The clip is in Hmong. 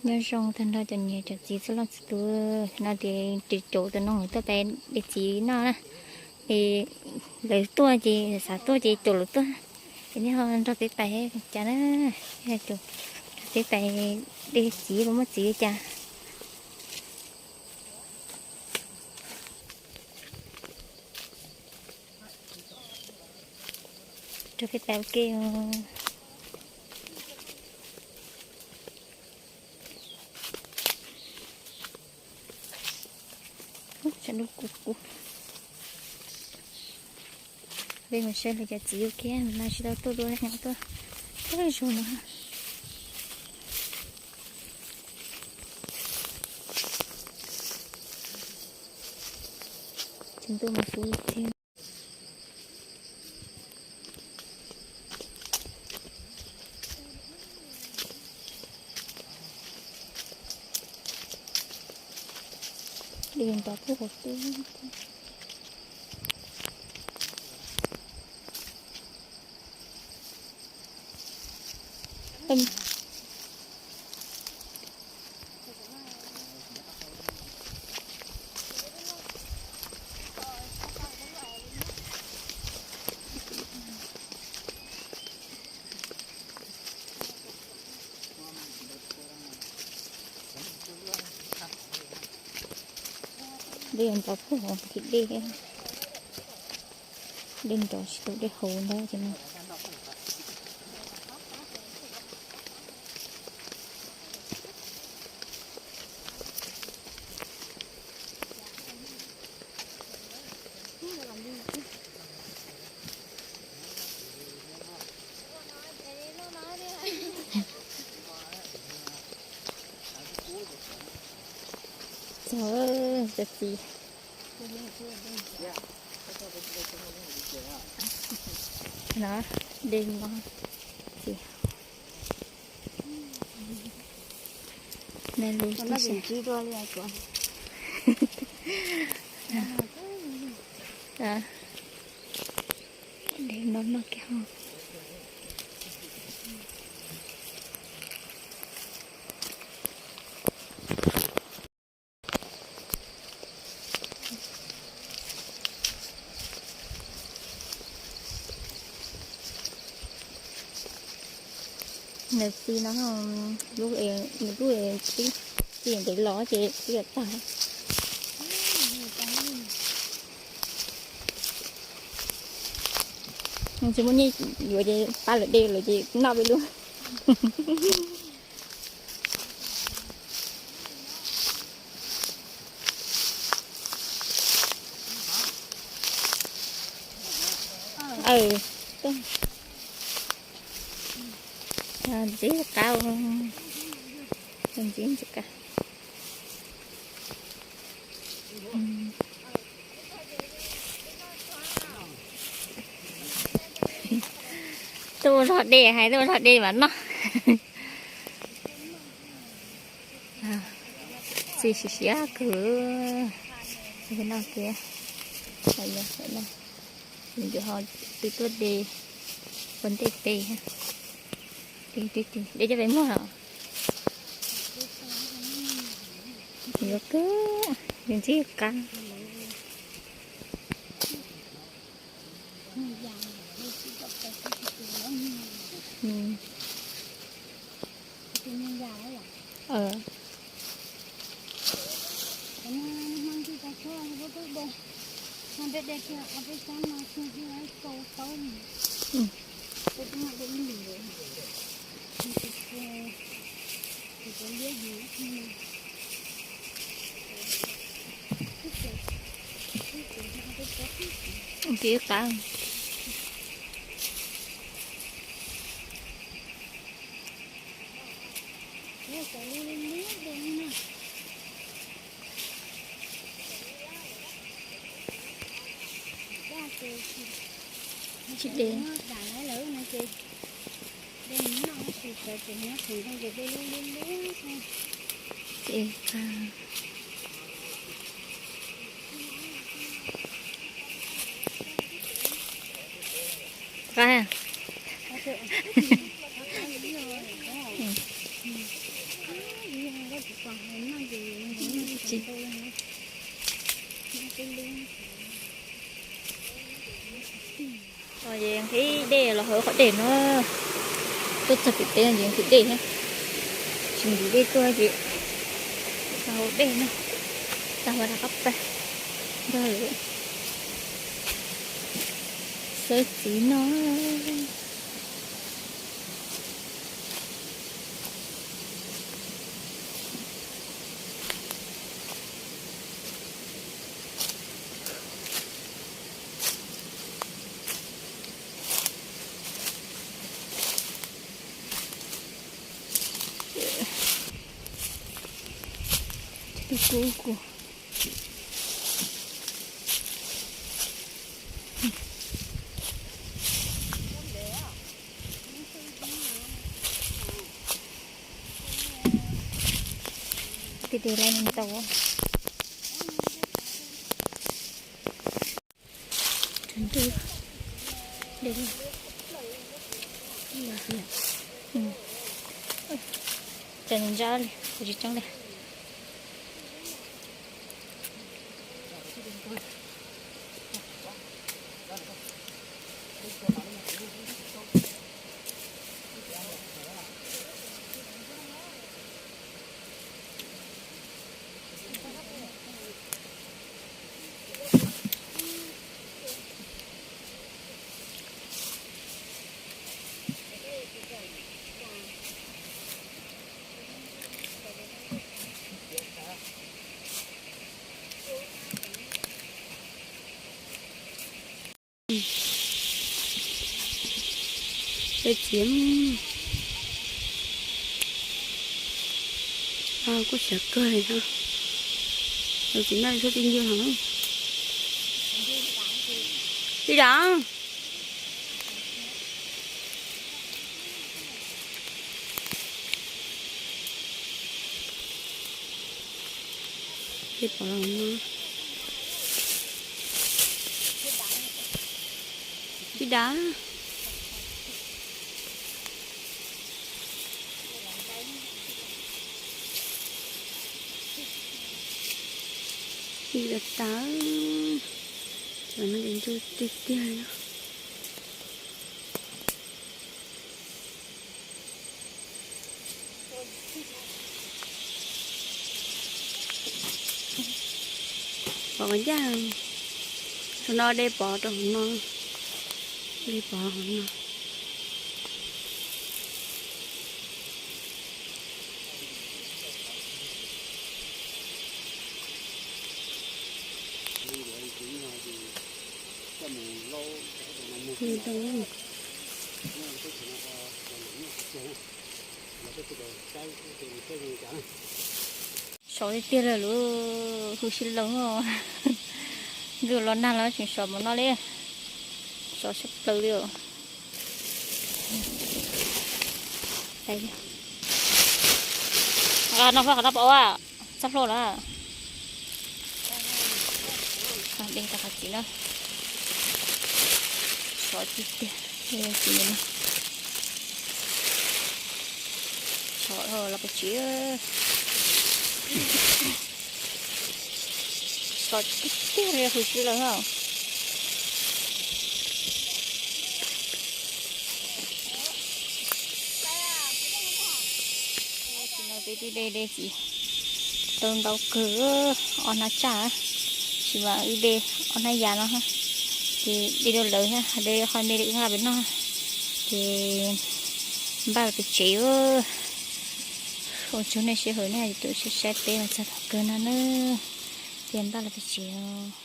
Nyob zoo tag nrho cov niam cov txiv txhua leej txhua tus, no ces ris caum tus noog lawv tuaj pem de txiv noj na. Es lawv tuaj ces xav tuaj ces caum lawv tuaj, es nej ho nrog peb pais cas na, nrog peb pais de txiv puas muaj txiv li cas. Rau peb pais ua ke. Tshav ntuj kub kub. Peb mus saib lawv cov txiv ua ke, no tsis tau tuaj dua, tuaj thawj zaug no. Tshav ntuj mas kub tiag. Dej nrov puag hauv tuaj. Dej nrov puag hauv, dej, dej nrov tsis tau dej hauv ntag ces no. Cov txiv no, dej no, txiv, dej no no kiag. Nws txiv no, lub, nws lub txiv, txiv ntev los ces txiv tag. Tsis muaj nyiaj yuav ces pab lawv de lawm ces noj peb lub. Ntxiv qab, ntxiv ntxiv qab. Tuaj ua zog de, hais tuaj ua zog de mas noj. Txiv siav siav kawg. Noj kiag. Yus ho twb tuaj de ua ntej pem. De coj pem muag os. Yuav kawg, yus ntxim qab. Ntxim qab. Tsis de. Ces qab. Qab. Ces nqhis dej los hauv qhov dej no, tuaj txog pem teb no ces nqhis dej thiab. Tsis nqhis dej tuaj ces los hauv dej no, tag ua rov qab pais nrog lawv xawb txiv no. Tus kub kuv. Tiag tiag lawm nws ntau. Tseem ntsa li, tsis tseeb li. Peb txiv, kuj siav kawg li thiab. Tus txiv noj txhua tij ncw heev. Tij Dam. Peb pom los no. Tij Dam. Ib lwm tas, cov no ces ncw tiag tiag li. Pom ncaj, thaum no dej pov rau hauv no, dej pov hauv no. Sov tiag tiag li lub hwj sib laug. Ntxuj los nag los tseem sov mus no li. Sov tshaj plaws li os. Nqa no faj qhov no pom ua txoj hlua lawm. De tas qhov txiv na. Sov tiag tiag, txiv no. Sov los pes tsis. Sov tiag tiag li, hwj sib laug. Tsis no peb twb de de txiv tau ntau kawg, ob hnab tsaj, tsis mas wb de ob hnab yas no, ces de rau lawv thiab, de qhov me li wb nqa pem noj, ces npaj los pem tsev. Ua tsaug nej sij hawm nej tus saib peb mas txog thaum kawg no na, ces npaj los pem tsev os.